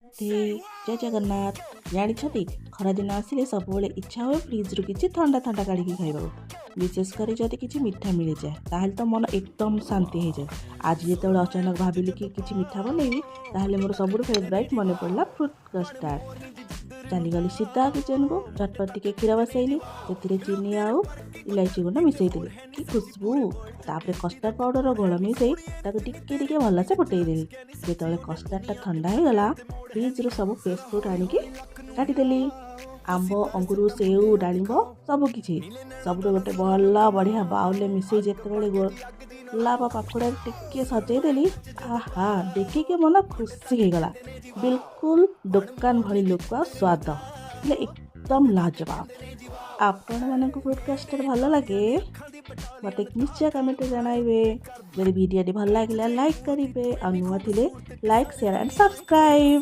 ଜୟ ଜଗନ୍ନାଥ। ଜାଣିଛନ୍ତି, ଖରାଦିନ ଆସିଲେ ସବୁବେଳେ ଇଚ୍ଛା ହୁଏ ଫ୍ରିଜ୍ରୁ କିଛି ଥଣ୍ଡା ଥଣ୍ଡା କାଢ଼ିକି ଖାଇବାକୁ। ବିଶେଷ କରି ଯଦି କିଛି ମିଠା ମିଳିଯାଏ, ତାହେଲେ ତ ମନ ଏକଦମ ଶାନ୍ତି ହେଇଯାଏ। ଆଜି ଯେତେବେଳେ ଅଚାନକ ଭାବିଲି କି କିଛି ମିଠା ବନେଇବି, ତାହେଲେ ମୋର ସବୁଠୁ ଫେଭରାଇଟ୍ ମନେ ପଡ଼ିଲା ଫ୍ରୁଟ୍ କଷ୍ଟାର୍ଡ଼। ଚାଲିଗଲି ସିଧା କିଚେନକୁ। ଝଟପଟ ଟିକେ କ୍ଷୀର ବସେଇଲି। ସେଥିରେ ଚିନି ଆଉ ଇଲାଇଚି ଗୁଣ୍ଡ ମିଶାଇଦେଲି। କି ଖୁସବୁ! ତାପରେ କଷ୍ଟାର୍ଡ଼ ପାଉଡ଼ର ଘୋଳ ମିଶାଇ ତାକୁ ଟିକେ ଟିକେ ଭଲସେ ଫୁଟେଇଦେଲି। ଯେତେବେଳେ କଷ୍ଟାର୍ଡ଼ଟା ଥଣ୍ଡା ହେଇଗଲା, ଫ୍ରିଜ୍ରୁ ସବୁ ଫ୍ରେଶ୍ ଫ୍ରୁଟ୍ ଆଣିକି କାଟିଦେଲି। ଆମ୍ବ, ଅଙ୍ଗୁର, ସେଉ, ଡାଳିମ୍ବ, ସବୁ କିଛି ସବୁଠୁ ଗୋଟେ ଭଲ ବଢ଼ିଆ ବାଉଲରେ ମିଶାଇ ଯେତେବେଳେ ଗୋଲାପ ପାଖୁଡ଼ାରେ ଟିକେ ସଜେଇଦେଲି, ଆହା, ଦେଖିକି ମନ ଖୁସି ହେଇଗଲା। ବିଲକୁଲ ଦୋକାନ ଭଳି ଲୁକ୍ ଆଉ ସ୍ୱାଦ ହେଲେ ଏକଦମ ଲାଜବାବ। ଆପଣମାନଙ୍କୁ ଫ୍ରୁଟ୍ କଷ୍ଟାର୍ଡ଼ ଭଲ ଲାଗେ? ମୋତେ ନିଶ୍ଚୟ କମେଣ୍ଟରେ ଜଣାଇବେ। ଯଦି ଭିଡ଼ିଓଟି ଭଲ ଲାଗିଲା, ଲାଇକ୍ କରିବେ ଆଉ ନୂଆ ଥିଲେ ଲାଇକ୍, ସେୟାର ଆଣ୍ଡ ସବସ୍କ୍ରାଇବ୍।